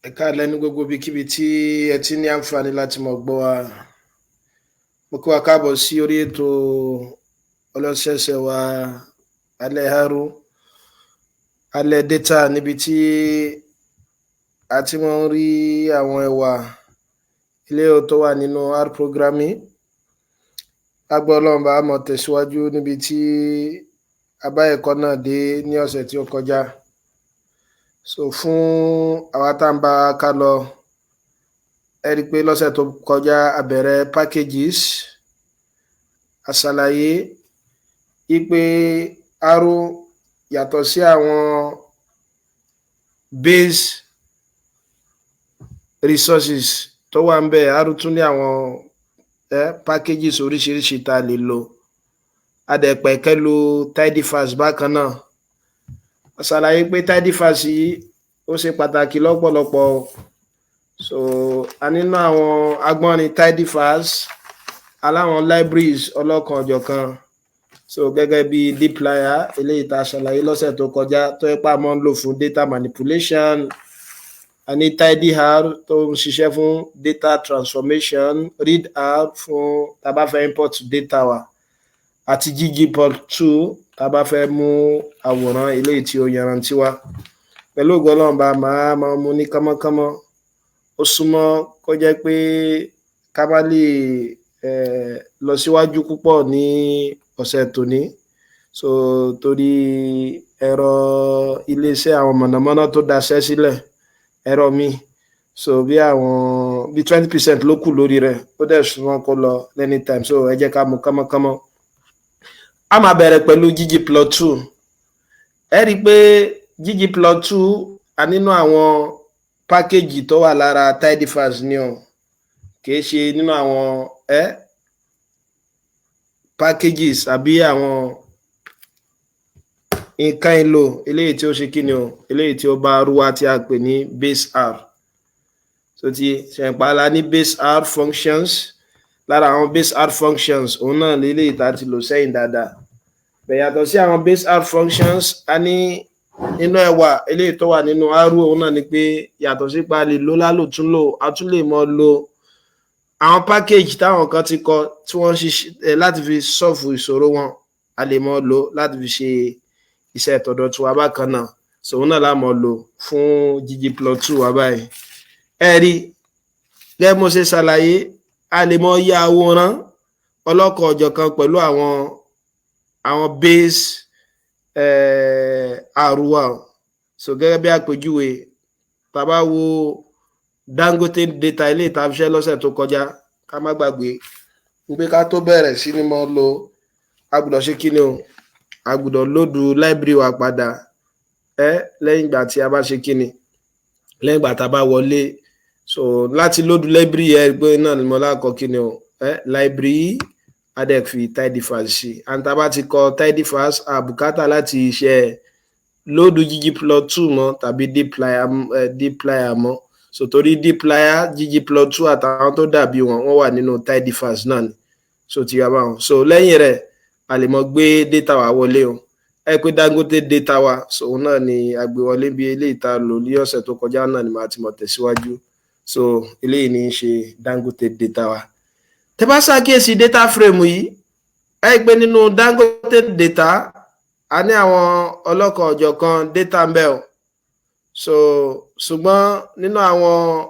Ẹ káalẹ́ ní gbogbo ibikíbi tí ẹ ti ní àǹfààní láti máa gbọ́ wa. Mo kí wa káàbọ̀ sí orí ètò ọlọ́sẹ̀ọ̀sẹ̀ wa, Alẹ́ R, Alẹ́ Data, níbi tí a ti máa ń rí àwọn ẹwà eléyìí tó wà nínú R programming. Lágbára Ọlọ́run, bá a máa tẹ̀síwájú níbi tí a bá ẹ̀kọ́ náà dé ní ọ̀sẹ̀ tí ó kọjá. So fún àwa tá ń bá ká lọ, ẹ rí i pé lọ́sẹ̀ tó kọjá, a bẹ̀rẹ̀ packages. A ṣàlàyé wípé R, yàtọ̀ sí àwọn base resources tó wà ńbẹ̀, R tún ní àwọn packages oríṣiríṣi tá a lè lò. A dẹ̀ pẹ̀kẹ́ lu tidyverse bákan náà. A ṣàlàyé pé tidyverse yìí, ó ṣe pàtàkì lọ́pọ̀lọpọ̀ o. So a nínú àwọn agbọ́nrin tidyverse, aláwọn libraries ọlọ́kan-ò-jọ̀kan, so gẹ́gẹ́ bí dplyr, eléyìí tá a ṣàlàyé lọ́sẹ̀ tó kọjá, tó jẹ́ pé a máa ń lò fún data manipulation. A ní tidyr tó ń ṣiṣẹ́ fún data transformation, readr fún tá a bá fẹ́ import data wa, àti ggplot2 tá a bá fẹ́ mú àwòrán eléyìí tí ó yanrantí wá. Pẹ̀lú ògo Ọlọ́run, bá máa máa mú ní kánmọ́kánmọ́. Ó súnmọ́ kó jẹ́ pé ká má lè lọ síwájú púpọ̀ ní ọ̀sẹ̀ tòní, so torí ẹ̀rọ iléeṣẹ́ àwọn mọ̀nàmọ́ná tó daṣẹ́ sílẹ̀, ẹ̀rọ mi, so bí àwọn bí 20% ló kù lórí rẹ̀, ó dẹ̀ súnmọ́ kó lọ anytime. So ẹ jẹ́ ká mú kánmọ́kánmọ́. A máa bẹ̀rẹ̀ pẹ̀lú ggplot2. Ẹ rí i pé ggplot2, a nínú àwọn package tó wà lára tidyverse ni o, kìí ṣe nínú àwọn packages àbí àwọn nǹkan èlò eléyìí tí ó ṣe kíni o, eléyìí tí ó bá R wá, tí a pè ní base R. So ti ṣẹ̀ǹpàlà ní base R functions. Lára àwọn base R functions, òun náà léléyìí tá a ti lò sẹ́yìn dáadáa bẹ̀. Yàtọ̀ sí àwọn base R functions, a ní nínú ẹwà eléyìí tó wà nínú R, òun náà ni pé yàtọ̀ sí pa lè lò lálòtúnlò, a tún lè mọ lo àwọn package táwọn kan ti kọ tí wọ́n ṣiṣẹ́ láti fi solve ìṣòro wọn. A lè mọ lò láti fi ṣe iṣẹ́ tọ̀dọ̀ tiwa bákan náà. So òun náà la mọ̀ lò fún ggplot2 wa báyìí. Ẹ rí gẹ́gẹ́ mo ṣe ṣàlàyé, a lè mọ ya àwòrán ọlọ́kan-ò-jọ̀kan pẹ̀lú àwọn base R wa. So gẹ́gẹ́ bí àpèjúwe, tá a bá wo Dangote data ilé ìta fi ṣe lọ́sẹ̀ tó kọjá, ká má gbàgbé wípé ká tó bẹ̀rẹ̀ sí ni mo lo, a gbọ́dọ̀ ṣe kí ni o, a gbọ́dọ̀ load library wa padà lẹ́yìn ìgbà tí a bá ṣe kí ni, lẹ́yìn ìgbà tá a bá wọlé. So láti load library yẹn pé náà ni mo lákọ kí ni o, library, a dẹ̀ fi tidyverse sí. And tá a bá ti kọ tidyverse, a bùkátà láti ṣe load ggplot2 mọ́ tàbí dplyr mọ́. So torí dplyr, ggplot2 àtàwọn tó dàbí wọn, wọ́n wà nínú tidyverse náà ni. So ti yà báwọn. So lẹ́yìn rẹ̀, a lè mọ gbé data wa wọlé o. Ẹ pé Dangote data wa, so òun náà ni a gbé wọlé bí eléyìí tá a lò ní ọ̀sẹ̀ tó kọjá náà ni màá ti mọ̀ tẹ̀síwájú. So eléyìí ní í ṣe Dangote data wa. Tẹ́ bá ṣàkíyèsí data frame yìí, ẹ pé nínú Dangote data, a ní àwọn ọlọ́kan-ò-jọ̀kan data ń bẹ o. So ṣùgbọ́n nínú àwọn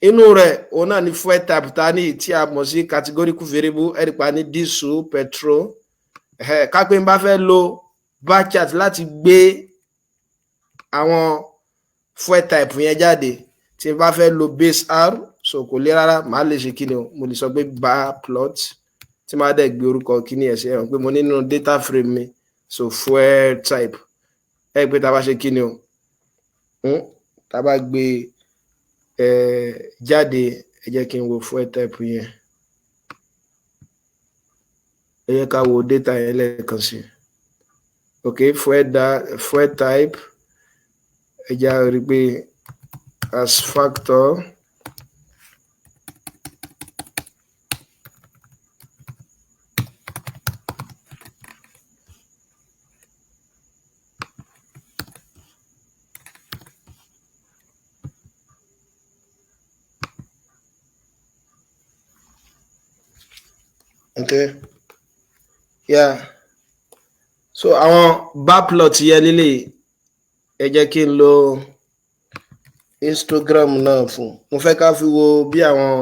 inú rẹ̀, òun náà ní fuel type tá a ní, tí a mọ̀ sí categorical variable. Ẹ rí pa ní diesel, petrol. Ká pé n bá fẹ́ lo bar chart láti gbé àwọn fuel type yẹn jáde, tí n bá fẹ́ lo base R, so kò lè rárá. Màá lè ṣe kí ni o, mo lè sọ pé bar plot, tí màá dẹ̀ gbé orúkọ kíní ẹ̀ sí ẹ̀hàn pé mo ní nínú data frame mi, so fuel type. Ẹ pé tá a bá ṣe kí ni o, tá a bá gbé jáde, ẹ jẹ́ kí n wo fuel type yẹn. Ẹ jẹ́ ká wo data yẹn lẹ́ẹ̀kan sí. Ok, fuel type, ẹ jẹ́ á rí i pé as factor. Okay, yeah, so àwọn bar plot yẹn lílé, ẹ jẹ́ kí n lo histogram náà fún. Mo fẹ́ ká fi wo bí àwọn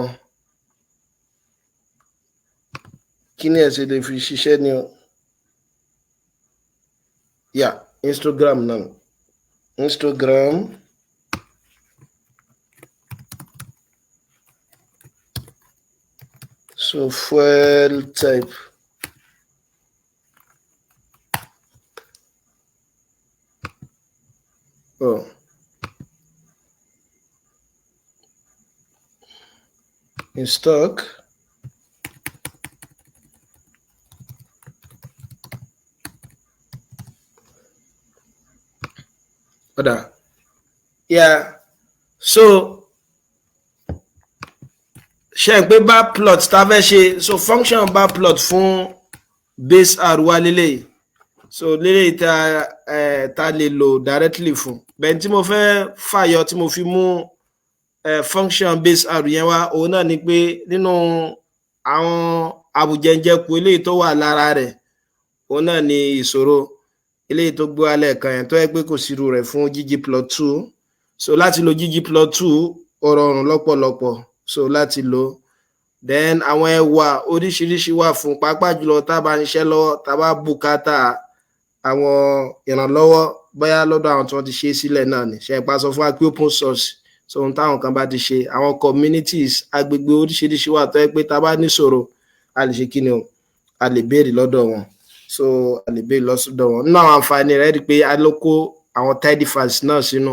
kíní ẹ̀ ṣe lè fi ṣiṣẹ́ ni o. Yeah, histogram náà, histogram. So fuel type. Oh. In stock. Ó. Yeah. So ṣe ń pé bar plot tá a fẹ́ ṣe, so function bar plot fún base R wá lélẹ́yìí. So lélẹ́yìí tá lè lò directly fún bẹ́ẹ̀ tí mo fẹ́ fàyọ tí mo fi mú function base R yẹn wá, òun náà ni pé nínú àwọn àbùjẹ̀njẹ̀kù eléyìí tó wà lára rẹ̀, òun náà ni ìṣòro eléyìí tó gbé wálẹ̀ kan yẹn tó yẹ pé kò sírú rẹ̀ fún ggplot2. So láti lo ggplot2, ó rọrùn lọ́pọ̀lọpọ̀ so láti lò. Then àwọn ẹwà oríṣiríṣi wà fún, pàápàá jùlọ tá a bá ń ṣiṣẹ́ lọ́wọ́, tá a bá bùkátà àwọn ìrànlọ́wọ́, bóyá lọ́dọ̀ àwọn tí wọ́n ti ṣe é sílẹ̀ náà ni. Ṣe ìpa sọ fún wa pé open source, so ohun táwọn kan bá ti ṣe, àwọn communities, agbègbè oríṣiríṣi wà tó yẹ pé tá a bá níṣòro, a lè ṣe kí ni o, a lè béèrè lọ́dọ̀ wọn. So a lè béèrè lọ́dọ̀ wọn. Nínú àwọn àǹfààní rẹ̀ rí pé a ló kó àwọn tidy files náà sínú,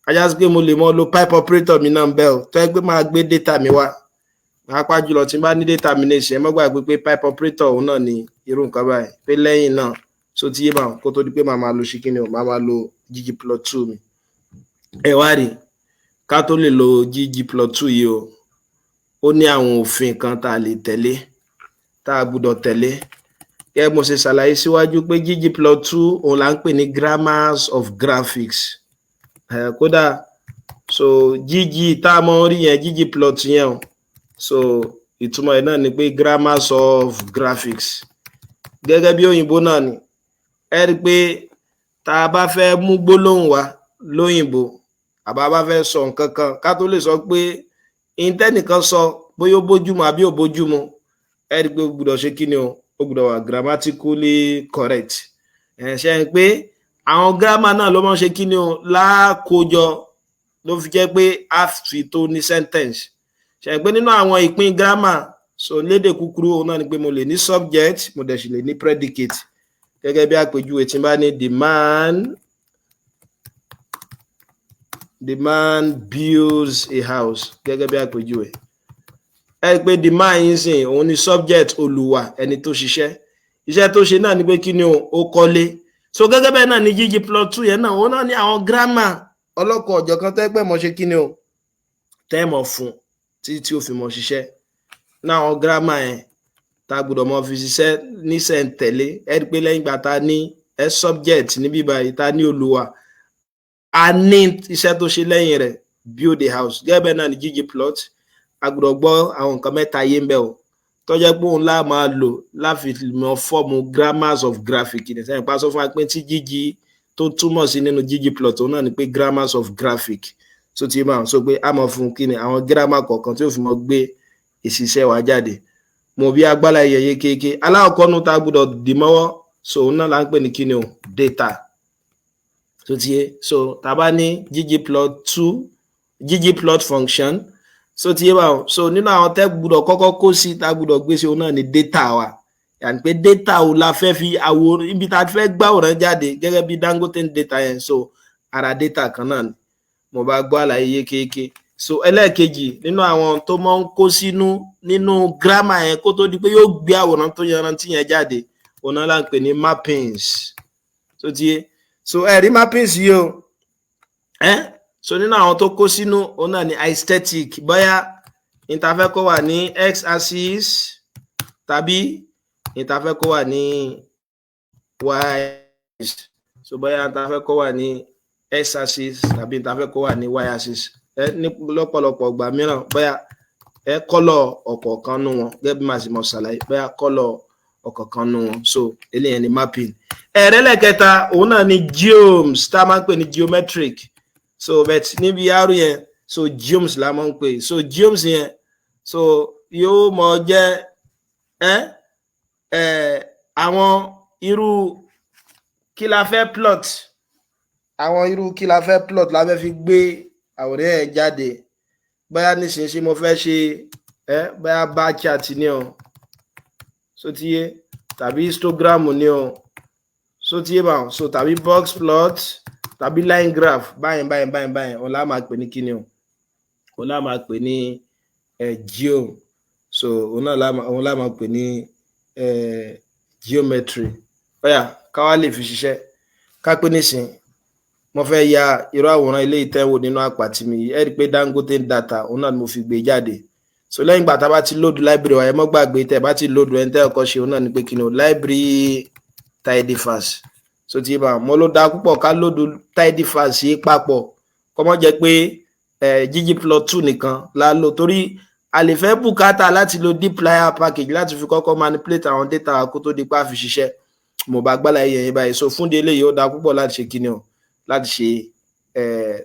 ajá sí pé mo lè mọ lo pipe operator mi náà bẹ́ẹ̀ o, tó yẹ pé máa gbé data mi wá, pàápàá jùlọ tí n bá ní data mi ní ìsìn. Ẹ má gbàgbé pé pipe operator òun náà ni irú nǹkan báyìí pé lẹ́yìn náà. So tí yé bá kó tó di pé màá máa lo ṣí kí ni o, màá máa lo ggplot2 mi. Ẹ wá rí, ká tó lè lo ggplot2 yìí o, ó ní àwọn òfin kan tá a lè tẹ̀lé, tá a gbúdọ̀ tẹ̀lé. Gẹ́gẹ́ mo ṣe ṣàlàyé síwájú pé ggplot2 òun là ń pè ní grammars of graphics. Kódà so gg tá a mọ rí yẹn, ggplot yẹn o, so ìtumọ̀ ẹ̀ náà ni pé grammars of graphics. Gẹ́gẹ́ bí òyìnbó náà ni, ẹ rí i pé tá a bá fẹ́ mú gbólóhùn wá lóyìnbó, àbá bá fẹ́ sọ nǹkan kan, ká tó lè sọ pé ìtẹ́nìkan sọ bóyá ó bójúmu àbí ò bójúmu, ẹ rí i pé ó gbọ́dọ̀ ṣe kí ni o, ó gbọ́dọ̀ wà grammatically correct. Ẹ ṣe ń pé àwọn grammar náà ló máa ń ṣe kí ni o, lákòójọ ló fi jẹ́ pé a fi tó ní sentence. Ṣe ń pé nínú àwọn ìpín grammar, so lédè kúkúrú, òun náà ni pé mo lè ní subject, mo dẹ̀ sì lè ní predicate. Gẹ́gẹ́ bí àpèjúwe, tí n bá ní "The man builds a house", gẹ́gẹ́ bí àpèjúwe, ẹ rí i pé the man yìí sìn, òun ni subject, olùwà, ẹni tó ṣiṣẹ́. Iṣẹ́ tó ṣe náà ni pé kí ni o, ó kọ́lé. So gẹ́gẹ́ bẹ́ẹ̀ náà ni ggplot2 yẹn náà, òun náà ní àwọn grammar ọlọ́kọ̀ ọ̀jọ̀kan tẹ́ pẹ́ mọ̀ ṣe kí ni o, tẹ́ mọ̀ fún títí tí ó fi mọ̀ ṣiṣẹ́ náà. Àwọn grammar yẹn tá a gbọ́dọ̀ mọ̀ fi ṣiṣẹ́ níṣẹ̀ǹtẹ̀lé, ẹ rí i pé lẹ́yìn ìgbà tá a ní ẹ subject níbí báyìí, tá a ní olùwà, a ní iṣẹ́ tó ṣe lẹ́yìn rẹ̀, build a house. Gẹ́gẹ́ bẹ́ẹ̀ náà ni ggplot, a gbọ́dọ̀ gbọ́ àwọn nǹkan mẹ́ta yé ń bẹ̀ o, tó jẹ́ pé òun lá máa lò láfi mọ form grammars of graphic ní sẹ́yìn. Pa sọ fún wa pé tí gg tó túmọ̀ sí nínú ggplot, òun náà ni pé grammars of graphic. So ti máa sọ pé a máa fún kí ni àwọn grammar kọ̀ọ̀kan tí ó fi mọ gbé ìṣiṣẹ́ wa jáde. Mo bí agbára ẹyẹ kéèké aláwọ̀kọ́ nu tá a gbọ́dọ̀ dì mọ́wọ́, so òun náà là ń pè ní kí ni o, data. So ti yé, so tá a bá ní ggplot2, ggplot function, so ti yé báwọn. So nínú àwọn tẹ́ gbọ́dọ̀ kọ́kọ́ kó sí, tá a gbọ́dọ̀ gbé sí, òun náà ni data wa, yàní pé data wo la fẹ́ fi àwòrán, ibi tá a fẹ́ gbàwòrán jáde, gẹ́gẹ́ bí Dangote data yẹn. So ara data kan náà ni. Mo bá gbọ́ àlàyé yékéyéké. So ẹlẹ́ẹ̀kejì nínú àwọn tó máa ń kó sínú nínú grammar yẹn kó tó di pé yóò gbé àwòrán tó yanrantí yẹn jáde, òun náà là ń pè ní mappings. So ti yé, so ẹ rí mappings yìí o. Ẹ so nínú àwọn tó kó sínú, òun náà ni aesthetic, bóyá ìtafẹ́ kó wà ní x axis tàbí ìtafẹ́ kó wà ní y axis. So bóyá ìtafẹ́ kó wà ní x axis tàbí ìtafẹ́ kó wà ní y axis, ẹ ní lọ́pọ̀lọpọ̀ ìgbà mìíràn, bóyá Ẹ colour ọ̀kọ̀ọ̀kan nú wọn, gẹ́gẹ́ bí màá sì mọ̀ ṣàlàyé bóyá colour ọ̀kọ̀ọ̀kan nú wọn. So eléyẹn ni mapping. Ẹ̀rẹ́lẹ̀kẹta, òun náà ni geoms, tá a máa ń pè ní geometric. So but níbi R yẹn, so geoms la máa ń pè. So geoms yẹn, so yóò mọ jẹ́ ẹ ẹ àwọn irú kí la fẹ́ plot, àwọn irú kí la fẹ́ plot la fẹ́ fi gbé àwòrán yẹn jáde. Bóyá nísinsìnyí mo fẹ́ ṣe ẹ bóyá bar chart ni o, so ti yé, tàbí histogram ni o, so ti yé báwọn, so tàbí box plot tàbí line graph, báyìí báyìí báyìí báyìí, òun la máa pè ní kíni o, òun la máa pè ní geom. So òun náà òun la máa pè ní geometry. Ó yá, ká wá lè fi ṣiṣẹ́. Ká pé nísìn mo fẹ́ ya irú àwòrán ilé ìtẹ́wò nínú àpàtì mi yìí. Ẹ rí i pé Dangote data, òun náà ni mo fi gbé jáde. So lẹ́yìn ìgbà tá a bá ti load library wa, ẹ mọ́ gbàgbé, tẹ́ ẹ bá ti load, ẹni tẹ́ ọkọ ṣe, òun náà ni pé kí ni o, library tidyverse. So tí bá mo ló dáa púpọ̀ ká load tidyverse yìí papọ̀, kó má jẹ́ pé ggplot 2 nìkan la lò, torí a lè fẹ́ bùkátà láti lo dplyr package láti fi kọ́kọ́ manipulate àwọn data kó tó di pa fi ṣiṣẹ́. Mo bá gbálà yẹn yẹn báyìí. So fún délé yìí, ó dáa púpọ̀ láti ṣe kíni o, láti ṣe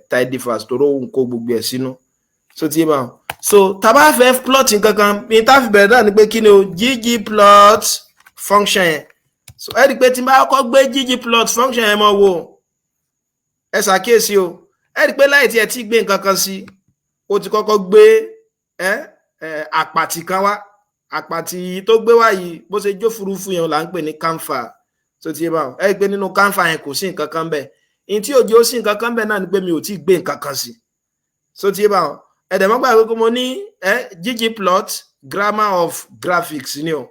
tidyverse, torí òun kó gbogbo ẹ̀ sínú. So tí bá so tá a bá fẹ́ plot nǹkan kan ní tá a fi bẹ̀rẹ̀ náà ni pé kíni o, ggplot function yẹn. So ẹ rí i pé tí n bá kọ́kọ́ gbé ggplot function yẹn, mọ́ wo, ẹ ṣàkíyèsí o, ẹ rí i pé láì tí ẹ ti gbé nǹkan kan sí, ó ti kọ́kọ́ gbé ẹ ẹ àpàtì kan wá. Àpàtì tó gbé wá yìí, bó ṣe jó furuufú yẹn, là ń pè ní canvas. So ti yé báwọn, ẹ rí i pé nínú canvas yẹn, kò sí nǹkan kan bẹ́ẹ̀. Ní tí òjò sí nǹkan kan bẹ́ẹ̀ náà ni pé mi ò tí ì gbé nǹkan kan sí. So ti yé báwọn, ẹ dẹ̀ mọ́ gbàgbé pé mo ní ẹ ggplot, grammar of graphics ni o.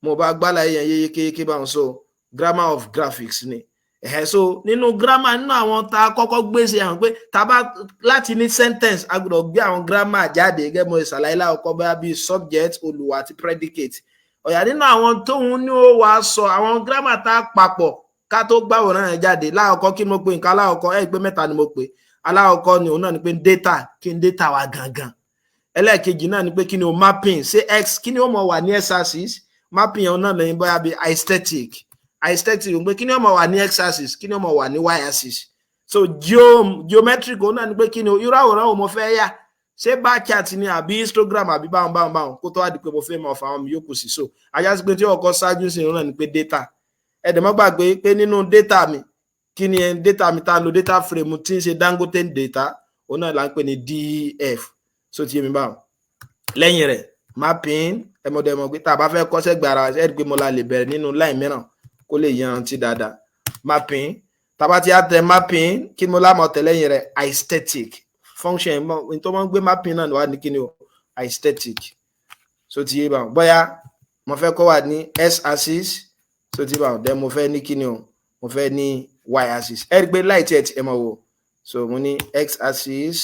Mo bá gbálà yẹn yékéyéké báwọn. So grammar of graphics ni ẹ̀hẹ́. So nínú grammar, nínú àwọn tá a kọ́kọ́ gbé ṣe àwọn pé tá a bá láti ní sentence, a gbọ́dọ̀ gbé àwọn grammar jáde, gẹ́gẹ́ mo ṣàlàyé lákọ̀ọ́kọ́, bóyá bíi subject, olùwà àti predicate. Ọ̀yà, nínú àwọn tóun ní ó wàá sọ àwọn grammar tá a papọ̀ ká tó gbàwòrán yẹn jáde lákọ̀ọ́kọ́, kí mo pe nǹkan alákọ̀ọ́kọ́? Ẹ̀ pé mẹ́ta ni mo pè. Alákọ̀ọ́kọ́ ni òun náà ni pé data, kí n data wa gangan. Ẹlẹ́ẹ̀kejì náà ni pé kí ni o, mapping, ṣé x, kí ni ó mọ̀ wà ní x axis. Mapping yẹn náà lẹ́yìn bóyá bíi aesthetic. Aesthetic pé kí ni ó mọ̀ wà ní x axis, kí ni ó mọ̀ wà ní y axis. So geometric, òun náà ni pé kí ni o, irú àwòrán wo mo fẹ́ yà, ṣé bar chart ni àbí histogram àbí báwọn báwọn báwọn, kó tó wá di pé mo fẹ́ mọ̀ fún àwọn yòókù sí. So ajá sí pé tí ọkọ̀ ṣáájú sí, òun náà ni pé data. Ẹ dẹ̀ mọ́ gbàgbé pé nínú data mi, kí ni data mi tá a lo? Data frame tí ń ṣe Dangote data, òun náà là ń pè ní df. So ti yé mi báwọn. Lẹ́yìn rẹ̀, mapping. Ẹmọdé mọ̀ pé tá a bá fẹ́ kọ́sẹ́ gbàrà, ẹ rí i pé mo la lè bẹ̀rẹ̀ nínú line mìíràn kó lè yanrantí dáadáa. Mapping, tá a bá ti á tẹ mapping, kí ni mo lámọ̀ tẹ̀ lẹ́yìn rẹ̀? Aesthetic function ní tó máa ń gbé mapping náà wà ní kí ni o, aesthetic. So ti yé báwọn, bóyá mo fẹ́ kó wà ní x axis. So ti báwọn, then mo fẹ́ ní kí ni o, mo fẹ́ ní y axis. Ẹ rí i pé láì tí ẹ ti ẹ mọ̀ wò, so mo ní x axis,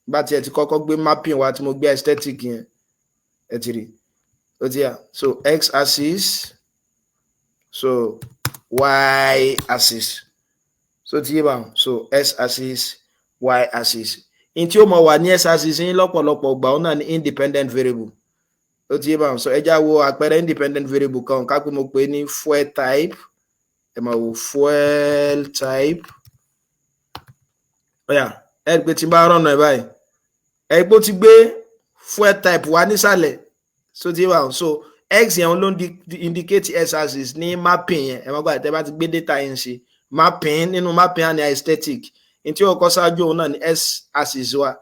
bá tiẹ̀ ti kọ́kọ́ gbé mapping wá tí mo gbé aesthetic yẹn, ẹ ti rí, ó ti yà. So x axis, so y axis. So ti yé báwọn. So x axis, y axis. In tí ó mọ̀ wà ní x axis yín lọ́pọ̀lọpọ̀ gbà, ó náà ní independent variable. Ó ti yé báwọn. So ẹ já wo àpẹẹrẹ independent variable kan. Ká pé mo pè é ní fuel type. Ẹ máa wo fuel type. Ó yá, ẹ rí i pé tí n bá rọ̀nà ẹ báyìí, ẹ rí i pé ó ti gbé fuel type wá nísàlẹ̀. So ti yé báwọn. So x yẹn ló ń indicate x axis ní mapping yẹn. Ẹ má gbàgbé, tẹ́ bá ti gbé data yẹn ṣe mapping, nínú mapping á ní aesthetic ní tí ó kọ́ ṣáájú, òun náà ní x axis wa.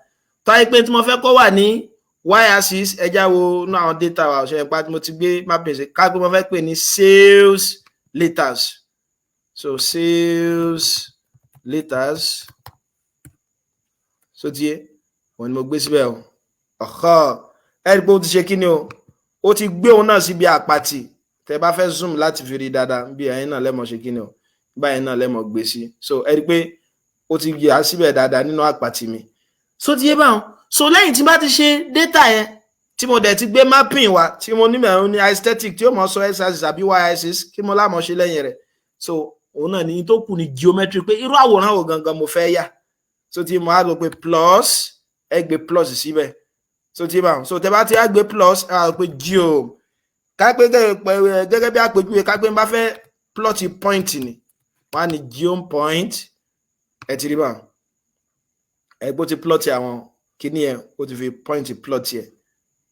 Táyé pé tí mo fẹ́ kó wà ní y axis, ẹ já wo nínú àwọn data wa ọ̀ṣẹ́ nípa tí mo ti gbé mapping ṣe. Ká pé mo fẹ́ pè ní sales litres. So sales litres, so ti yé, òun ni mo gbé síbẹ̀ o. Ọ̀họ́, ẹ rí i pé ó ti ṣe kí ni o, ó ti gbé òun náà síbi àpàtì. Tẹ bá fẹ́ zoom láti fi rí dáadáa, bí ẹ̀yin náà lẹ́mọ̀ ṣe kí ni o, báyìí náà lẹ́mọ̀ gbé sí. So ẹ rí i pé ó ti yà síbẹ̀ dáadáa nínú àpàtì mi. So ti yé báwọn. So lẹ́yìn tí n bá ti ṣe data yẹn, tí mo dẹ̀ ti gbé mapping wá, tí mo ní mẹ́rin ní aesthetic tí ó mọ̀ sọ x axis àbí y axis, kí mo lámọ̀ ṣe lẹ́yìn rẹ̀? So òun náà ní tó kù ní geometry, pé irú àwòrán wo gangan mo fẹ́ yà. So tí mo á lọ pé plus, ẹ gbé plus síbẹ̀. So tí bá so tẹ bá ti á gbé plus, á pé geom. Ká pé gẹ́gẹ́ bí àpèjúwe, ká pé n bá fẹ́ plot point ni, wọ́n á ní geom point. Ẹ ti rí bá ẹ gbó ti plot àwọn kíní yẹn, ó ti fi point plot yẹ.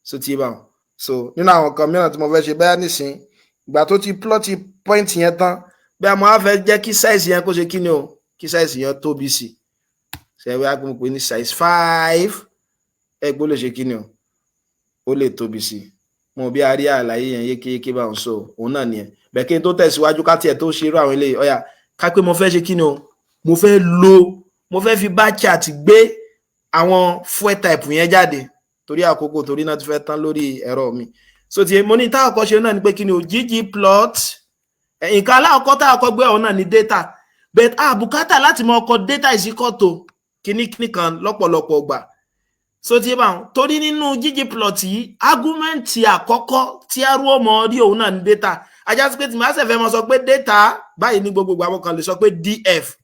So tí bá so nínú àwọn kan mìíràn tí mo fẹ́ ṣe bẹ́ẹ̀ nísìn, ìgbà tó ti plot point yẹn tán, bẹ́ẹ̀ mo á fẹ́ jẹ́ kí size yẹn kó ṣe kíni o, kí size yẹn tóbi sí. Ṣe wá pé mo pè ní size 5, ẹ gbó lè ṣe kíni o, ó lè tóbi sí. Mo bí a rí àlàyé yẹn yékéyéké bá ń sọ òun náà nìyẹn. Bẹ́ẹ̀ kí n tó tẹ̀síwájú, ká tiẹ̀ tó ṣe irú àwọn eléyìí, ọ̀yà, ká pé mo fẹ́ ṣe kíni o, mo fẹ́ lo, mo fẹ́ fi bar chart gbé àwọn fuel type yẹn jáde, torí àkókò, torí náà ti fẹ́ tán lórí ẹ̀rọ mi. So ti mo ní táwọn kọ́ ṣe náà ni pé kíni o, ggplot. Nǹkan alákọ̀ọ́kọ́ táwọn kọ́ gbé ọ̀hún náà ní data, but a bùkátà láti mọ ọkọ̀ data is equal to kíní kíní kan lọ́pọ̀lọpọ̀ gbà. So ti bá wọn, torí nínú ggplot yìí, argument àkọ́kọ́ tí arú ọmọ rí òun náà ní data. Ajá sí pé tí màá ṣe fẹ́ mọ sọ pé data báyìí ní gbogbogbò, àwọn kan lè sọ pé df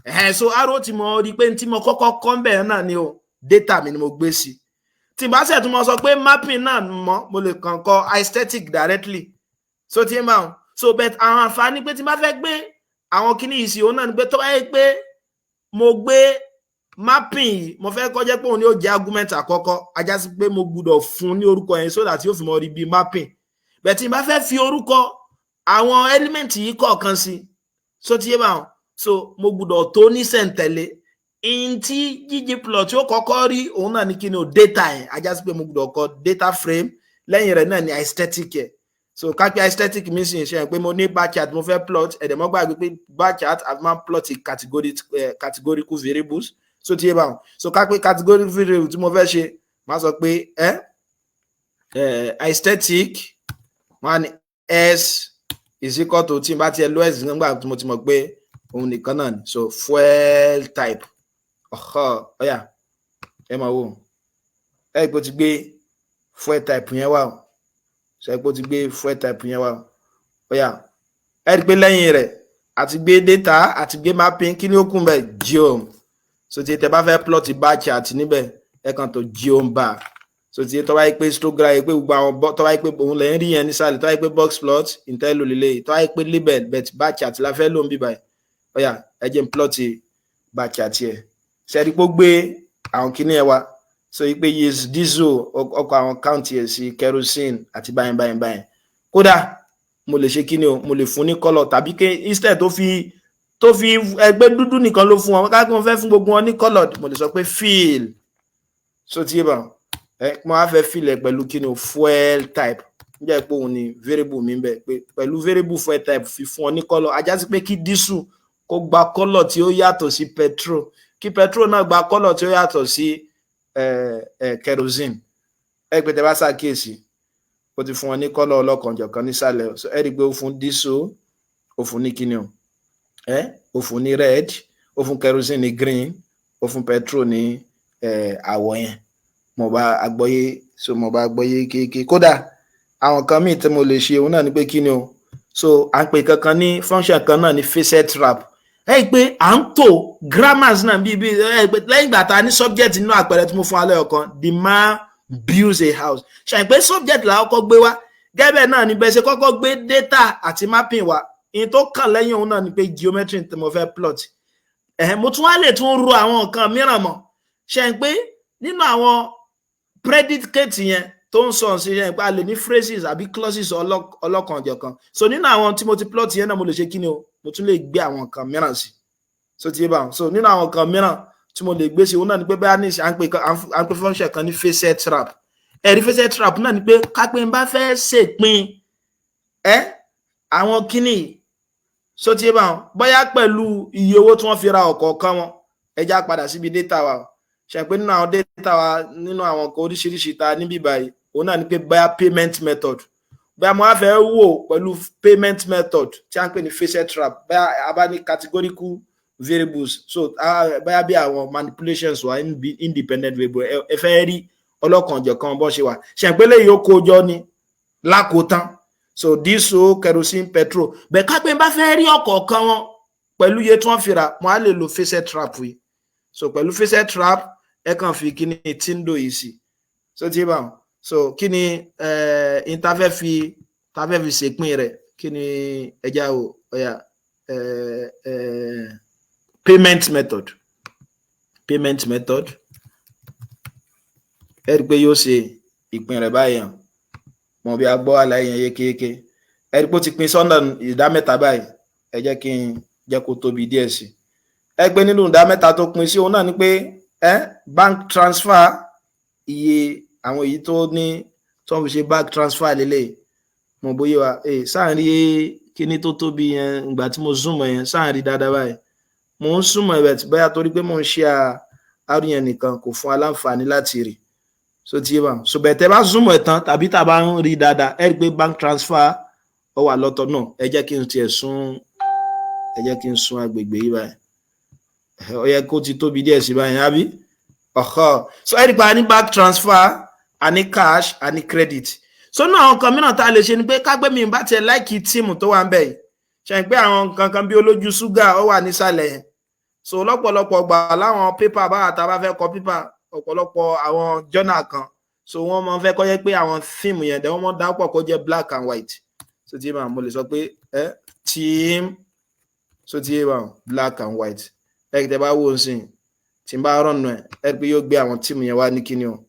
ẹ̀hẹ́n. So aró ti mọ rí pé tí mo kọ́kọ́ kọ́ ń bẹ̀rẹ̀ náà ni o, data mi ni mo gbé sí. Tí bá ṣe tún mọ sọ pé mapping náà mọ́, mo lè kàn kọ aesthetic directly. So ti bá wọn so, but àwọn àǹfààní pé tí n bá fẹ́ gbé àwọn kíní yìí sí òun náà ni pé tó bá yẹ pé mo gbé mapping yìí, mo fẹ́ kó jẹ́ pé òun ni ó jẹ́ argument àkọ́kọ́, ajá sí pé mo gbúdọ̀ fún ní orúkọ yẹn so that yóò fi mọ rí bí mapping. But tí n bá fẹ́ fi orúkọ àwọn element yìí kọ̀ọ̀kan sí, so ti yé bá wọn, so mo gbúdọ̀ tó ní sẹ̀ǹtẹ̀lé in tí ggplot tí ó kọ́kọ́ rí òun náà ní kíni o, data yẹn. Ajá sí pé mo gbúdọ̀ kọ data frame, lẹ́yìn rẹ̀ náà ní aesthetic yẹn. So kápẹ́ aesthetic mi sì ń ṣe pé mo ní bar chart mo fẹ́ plot. Ẹ̀dẹ̀ mọ́ gbàgbé pé bar chart a máa plot category, categorical variables. So ti yé báwọn. So kápẹ́ categorical variable tí mo fẹ́ ṣe, máa sọ pé aesthetic, wọ́n á ní s is equal to, tí n bá tiẹ̀ lo s nígbà tí mo ti mọ̀ pé òun nìkan náà ni, so fuel type. Ọ̀họ́, ọ̀yà, ẹ máa wò ẹ pé ó ti gbé fuel type yẹn wá o. Ṣe pé ó ti gbé fuel type yẹn wá o? Ọ̀yà, ẹ rí i pé lẹ́yìn rẹ̀ àti gbé data, àti gbé mapping. Kí ni ó kún bẹ́ẹ̀? Geom. So tí tẹ bá fẹ́ plot bar chart níbẹ̀, ẹ kàn tó geom bar. So tí tọ́ bá yẹ pé histogram yẹ pé gbogbo àwọn tó bá yẹ pé òun lè ń rí yẹn nísàlẹ̀, tó bá yẹ pé box plot ìtẹ́ lò lélẹ̀, tó bá yẹ pé label, but bar chart la fẹ́ lò ń bí báyìí. Ọ̀yà, ẹ jẹ́ n plot bar chart yẹ. Ṣe é rí pé ó gbé àwọn kíní ẹ wá? So yí pé yes, diesel, ọkọ̀ àwọn count yẹ sí kerosene àti báyìí báyìí báyìí. Kódà mo lè ṣe kíní o, mo lè fún ní colour, tàbí ké instead tó fi ẹgbẹ́ dúdú nìkan ló fún wọn, ká kí wọ́n fẹ́ fún gbogbo wọn ní colour, mo lè sọ pé fill. So tí yé bá ẹ, mo á fẹ́ fill ẹ pẹ̀lú kíni o, fuel type. Níjẹ́ pé òun ni variable mi ń bẹ, pé pẹ̀lú variable fuel type fi fún ọ ní colour. Ajá sí pé kí diesel kó gba colour tí ó yàtọ̀ sí petrol, kí petrol náà gba colour tí ó yàtọ̀ sí kerosene. Ẹ pé tẹ bá ṣàkíyèsí, ó ti fún wọn ní colour ọlọ́kanjọ̀kan nísàlẹ̀. Ẹ rí i pé ó fún diesel, ó fún ní kíni o, ẹ ó fún ní red, ó fún kerosene ní green, ó fún petrol ní àwọ̀ yẹn. Mo bá agbọ́yé, so mo bá agbọ́yé kéèké. Kódà àwọn kan míì tí mo lè ṣe òun náà ni pé kíni o, so à ń pè kankan ní function kan náà ní facet wrap. Ẹ rí i pé à ń tò grammars náà bí ẹ pé lẹ́yìn ìgbà tá a ní subject nínú àpẹẹrẹ tí mo fún alẹ́ ọ̀kan, "The man builds a house." Ṣàyìn pé subject làwọn kọ́ gbé wá, gẹ́gẹ́ náà ni bẹ́ẹ̀ ṣe kọ́kọ́ gbé data àti mapping wá. Ìyẹn tó kàn lẹ́yìn òun náà ni pé geometry tí mo fẹ́ plot ẹ̀hẹ́n, mo tún wá lè tún ro àwọn nǹkan mìíràn mọ̀. Ṣàyìn pé nínú àwọn predicate yẹn tó ń sọ sí yẹn pé a lè ní phrases àbí clauses ọlọ́kanòjọ̀kan. So nínú àwọn tí mo ti plot yẹn náà, mo lè ṣe kí ni o, mo tún lè gbé àwọn nǹkan mìíràn sí. So ti yé bá wọn. So nínú àwọn nǹkan mìíràn tí mo lè gbé sí òun náà ni pé báyà ní à ń pè function kan ní facet wrap. Ẹ̀rí facet wrap náà ni pé kápẹ́ n bá fẹ́ ṣèpin ẹ́ àwọn kíní, so ti yé bá wọn, bóyá pẹ̀lú iye owó tí wọ́n fi ra ọ̀kọ̀ọ̀kan wọn. Ẹ já padà síbi data wa. Ṣe pé nínú àwọn data wa, nínú àwọn nǹkan oríṣiríṣi ta níbí báyìí, òun náà ni pé bóyá payment method, bóyá mo wá fẹ́ wò pẹ̀lú payment method tí a ń pè ní facet wrap, bóyá a bá ní categorical variables, so bóyá bí àwọn manipulations wà, independent variable, ẹ fẹ́ rí ọlọ́kanòjọ̀kan bó ṣe wà. Ṣe pé léyìí ó kó jọ ní lákòótán, so diesel, kerosene, petrol. Bẹ́ẹ̀ ká pé n bá fẹ́ rí ọ̀kọ̀ọ̀kan wọn pẹ̀lú iye tí wọ́n fi rà, mo á lè lo facet wrap yìí. So pẹ̀lú facet wrap, ẹ kàn fi kíní tilde yìí sí. So tí bá so kí ni n ta fẹ́ fi ṣèpín rẹ̀? Kí ni ẹja o? Ọ̀yà, payment method, payment method. Ẹ rí i pé yóò ṣe ìpín rẹ̀ báyìí hàn. Mọ̀ bí a gbọ́ àlàyé yẹn yékéyéké. Ẹ rí i pé ó ti pín sọ́nà ìdá mẹ́ta báyìí. Ẹ jẹ́ kí n jẹ́ kó tóbi díẹ̀ sí i. Ẹ pé nínú ìdá mẹ́ta tó pín sí, òun náà ni pé ẹ bank transfer, iye àwọn èyí tó ní tó ń fi ṣe bank transfer lélẹ̀. Mo bóyá wa ẹ sáà ń rí kíní tó tóbi yẹn. Ìgbà tí mo zoom yẹn, sáà ń rí dáadáa báyìí. Mo ń zoom ẹ̀ bẹ̀ bóyá torí pé mo ń ṣe àrùn yẹn nìkan kò fún aláǹfààní láti rí. So tí yé bá so bẹ̀, tẹ́ bá zoom ẹ̀ tán tàbí tá a bá ń rí dáadáa, ẹ rí i pé bank transfer ó wà lọ́tọ̀ náà. Ẹ jẹ́ kí n tiẹ̀ sún, ẹ jẹ́ kí n sún agbègbè yìí báyìí. Ó yẹ kó ti tóbi díẹ̀ sí báyìí, àbí? Ọ̀họ́. So ẹ rí i pé a ní bank transfer, a ní cash, a ní credit. So náà, àwọn nǹkan mìíràn tá a lè ṣe ni pé kágbé mi bá tiẹ̀ like theme tó wà ń bẹ̀ yìí, ṣe pé àwọn nǹkan kan bí olójú ṣúgà ó wà nísàlẹ̀ yẹn. So lọ́pọ̀lọpọ̀ gbà, láwọn paper báwa tá a bá fẹ́ kọ paper, ọ̀pọ̀lọpọ̀ àwọn journal kan, so wọ́n máa ń fẹ́ kọ́ jẹ́ pé àwọn theme yẹn dẹ̀ wọ́n máa ń dápọ̀ kó jẹ́ black and white. So tí mo lè sọ pé ẹ theme, so tí black and white, ẹ tẹ́ bá wò ó sìn, tí n bá rọ̀nà ẹ, ẹ pé yóò gbé àwọn theme yẹn wá ní kíni o,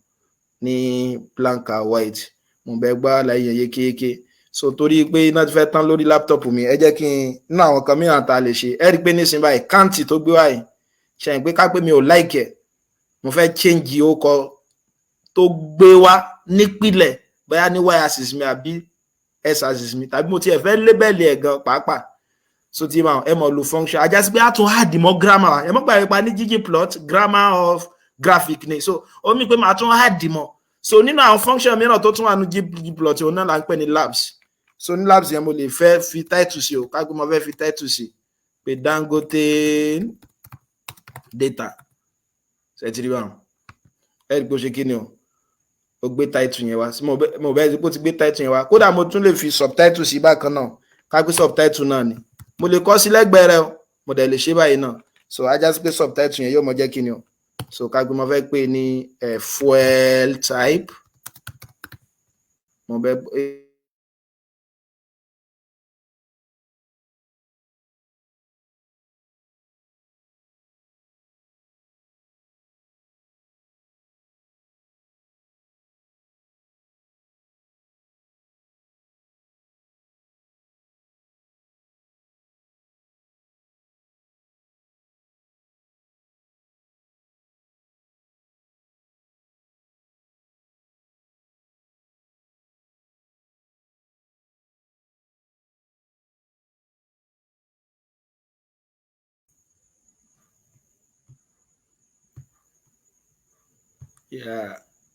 ní black and white. Mo bẹ gbá àlàyé yẹn yékéyéké. So torí pé iná ti fẹ́ tán lórí laptop mi, ẹ jẹ́ kí n nínú àwọn kan mìíràn tá a lè ṣe. Ẹ rí i pé nísìnyí báyìí, count tó gbé wáyìí ṣe é pé ká pé mi ò like ẹ̀, mo fẹ́ change orúkọ tó gbé wá nípìlẹ̀, bóyá ní y axis mi àbí x axis mi, tàbí mo tiẹ̀ fẹ́ label ẹ̀ gan pàápàá. So tí ẹ mọ̀ lo function ajásí pé a tún add mọ́ grammar. Ẹ mọ̀ gbàgbé pa ní ggplot, grammar of graphic ni. So ó mì pé màá tún add mọ́. So nínú àwọn function mìíràn tó tún wà ní ggplot, òun náà là ń pè ní labs. So ní labs yẹn, mo lè fẹ́ fi title sí o. Ká pé mo fẹ́ fi title sí pé Dangote data. Ṣe ti rí báwọn? Ẹ rí pé ó ṣe kí ni o, ó gbé title yẹn wá. Mo bẹ́ẹ̀ rí pé ó ti gbé title yẹn wá. Kódà mo tún lè fi subtitle sí bákan náà. Ká pé subtitle náà ni mo lè kọ sí lẹ́gbẹ̀ẹ́ rẹ̀ o, mo dẹ̀ lè ṣe báyìí náà. So ajá sí pé subtitle yẹn yóò mọ jẹ́ kí ni o. So ká pé mo fẹ́ pè ní fuel type. Mo bẹ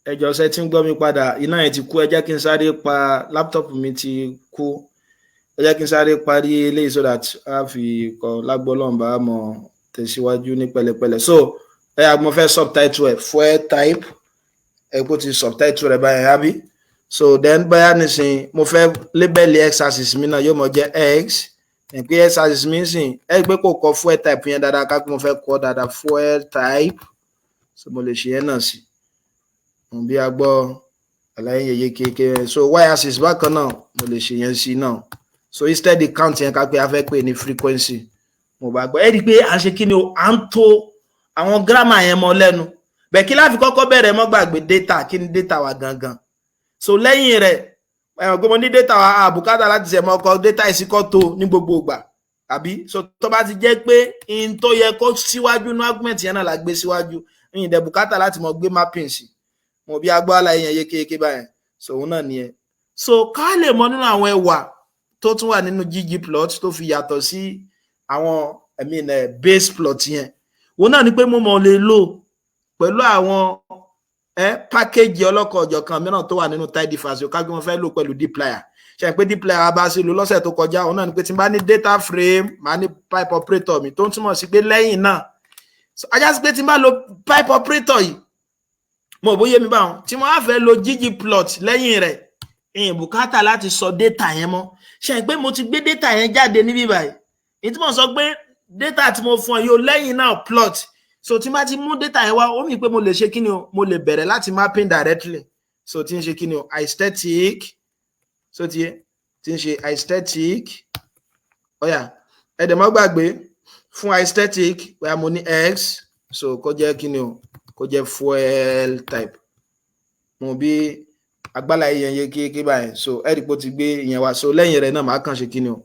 ẹ jọ̀ọ́, ṣé tí ń gbọ́ mi padà? Iná yẹn ti kú. Ẹ jẹ́ kí n sáré pa laptop mi, ti kú. Ẹ jẹ́ kí n sáré parí eléyìí so that a fi kọ lágbọ́lọ́mbà mọ̀ tẹ̀síwájú ní pẹ̀lẹ́pẹ̀lẹ́. So ẹ yà, mo fẹ́ subtitle ẹ̀ fuel type. Ẹ kó ti subtitle rẹ̀ báyẹn, àbí? So then, báyà nísìnyí, mo fẹ́ label x axis mi náà, yóò mọ jẹ́ x. Ẹ̀ pé x axis mi sìn, ẹ pé kò kọ fuel type yẹn dáadáa. Ká pé mo fẹ́ kọ dáadáa, fuel type. So mo lè ṣe yẹn náà sí bí a gbọ́ àlàyé yẹn yékéyéké. So y axis bákan náà, mo lè ṣe yẹn sí náà. So instead the count yẹn, ká pé a fẹ́ pè ní frequency. Mo bá gbọ́, ẹ rí i pé à ń ṣe kí ni o, à ń tó àwọn grammar yẹn mọ́ lẹ́nu bẹ́ẹ̀. Kí láfi kọ́kọ́ bẹ̀rẹ̀? Mọ́ gbàgbé data. Kí ni data wa gangan? So lẹ́yìn rẹ̀, ẹ̀wọ̀n pé mo ní data wa, àbùkátà láti ṣẹ̀ mọ́ ọkọ̀ data ìsìkọ́ tó ní gbogbo ìgbà, àbí? So tó bá ti jẹ́ pé in tó yẹ kó síwájú ní argument yẹn náà la gbé síwájú, ìyìn dẹ̀ bùkátà láti mọ gbé mapping sí. Mo bí agbọ́ àlàyé yẹn yékéyéké báyẹn. So òun náà nìyẹn. So ká lè mọ nínú àwọn ẹwà tó tún wà nínú ggplot tó fi yàtọ̀ sí àwọn, I mean, base plot yẹn, òun náà ni pé mo mọ̀ lè lò pẹ̀lú àwọn package ọlọ́kọ̀-ọ̀jọ̀kan mìíràn tó wà nínú tidyverse. Ká gbé wọn fẹ́ lò pẹ̀lú dplyr. Ṣe pé dplyr bá ṣe lò lọ́sẹ̀ tó kọjá, òun náà ni pé tí n bá ní data frame, màá ní pipe operator mi, tó ń túmọ̀ sí pé lẹ́yìn náà, ajá sí pé tí n bá lo pipe operator yìí, mo bóyá mi báwọn tí mo á fẹ́ lo ggplot lẹ́yìn rẹ̀, ìyìn bùkátà láti sọ data yẹn mọ́. Ṣe pé mo ti gbé data yẹn jáde níbí báyìí? Èyí tí mo sọ pé data tí mo fún ọ yóò lẹ́yìn náà plot. So tí n bá ti mú data yẹn wá, ó mì pé mo lè ṣe kí ni o, mo lè bẹ̀rẹ̀ láti mapping directly. So tí ń ṣe kí ni o? Aesthetic. So tí ń ṣe aesthetic. Ó yá, ẹ dẹ̀ má gbàgbé, fún aesthetic, bóyá mo ní x, so kó jẹ́ kí ni o? Kó jẹ́ fuel type. Mo bí agbálá yẹn yé kéèké báyìí. So ẹ rí pé ó ti gbé ìyẹn wá. So lẹ́yìn rẹ̀ náà, màá kàn ṣe kí ni o?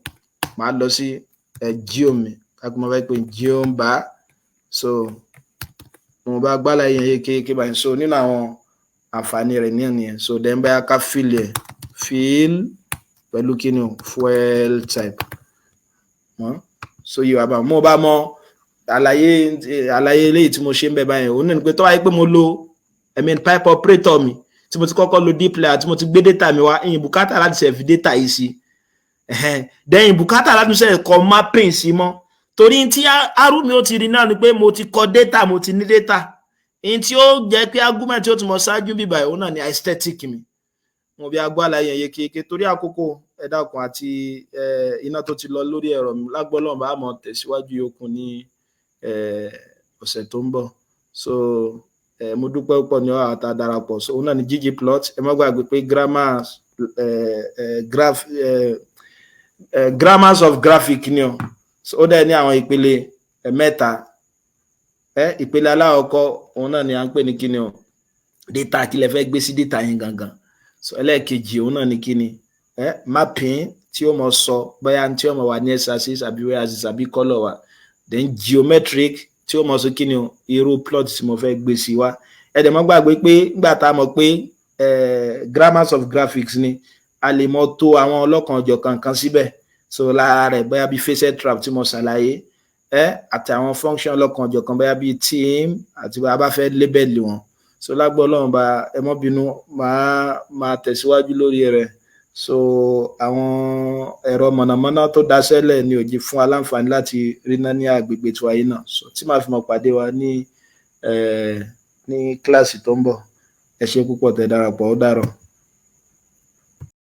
Màá lọ sí ẹ geom mi, kápẹ́ mo fẹ́ pé geom bar. So mo bá agbálá yẹn yé kéèké báyìí. So nínú àwọn àǹfààní rẹ̀ ní nìyẹn. So then, báyà ká fill ẹ̀, fill pẹ̀lú kí ni o? Fuel type. So yìí wà bá mo bá mọ àlàyé eléyìí tí mo ṣe ń bẹ báyìí, òun náà ni pé tó wáyé pé mo lo, I mean, pipe operator mi, tí mo ti kọ́kọ́ lo dplyr, tí mo ti gbé data mi wá, ìyìn bùkátà láti ṣe fi data yìí sí. Then bùkátà láti ṣe kọ mapping sí mọ́, torí tí R mi ó ti rí náà ni pé mo ti kọ data, mo ti ní data. Ìyìn tí ó jẹ́ pé argument tí ó ti mọ ṣáájú bíbá, òun náà ni aesthetic mi. Mo bí agbó àlàyé yẹn yékéyéké. Torí àkókò, ẹ dákun, àti iná tó ti lọ lórí ẹ̀rọ mi, lágbọ́lọ́run bá mọ̀ tẹ̀síwájú yòókù ní ọ̀sẹ̀ tó ń bọ̀. So mo dúpẹ́ púpọ̀ ní ọ̀hún àtà darapọ̀. So òun náà ni ggplot. Ẹ má gbàgbé pé grammars of graphic ni o. So ó dẹ̀ ní àwọn ìpele mẹ́ta. Ìpele alákọ̀ọ́kọ́, òun náà ni à ń pè ní kíni o? Data. Kí lẹ fẹ́ gbé sí data yẹn gangan? So ẹlẹ́ẹ̀kejì, òun náà ni kíni? Mapping, tí ó mọ sọ bóyá tí ó mọ wà ní x axis àbí y axis àbí colour wa. Then geometric, tí ó mọ sọ kíni o? Irú plot tí mo fẹ́ gbé sí wa. Ẹ dẹ̀ mọ́ gbàgbé pé nígbà tá a mọ̀ pé grammars of graphics ni, a lè mọ tó àwọn ọlọ́kan ọ̀jọ̀kan kan síbẹ̀. So lára rẹ̀, bóyá bíi facet wrap tí mo ṣàlàyé àti àwọn function ọlọ́kan ọ̀jọ̀kan, bóyá bíi theme, àti bá a bá fẹ́ label wọn. So lágbó Ọlọ́run bá, ẹ mọ́ bínú, máa máa tẹ̀síwájú lórí rẹ̀. So àwọn ẹ̀rọ mọ̀nàmọ́ná tó daṣẹ́lẹ̀ ní òjì fún aláǹfààní láti ríná ní agbègbè tiwa yìí náà. So tí màá fi mọ̀ pàdé wa ní kíláàsì tó ń bọ̀. Ẹ ṣé púpọ̀ tẹ́ darapọ̀. Ó dàrọ̀.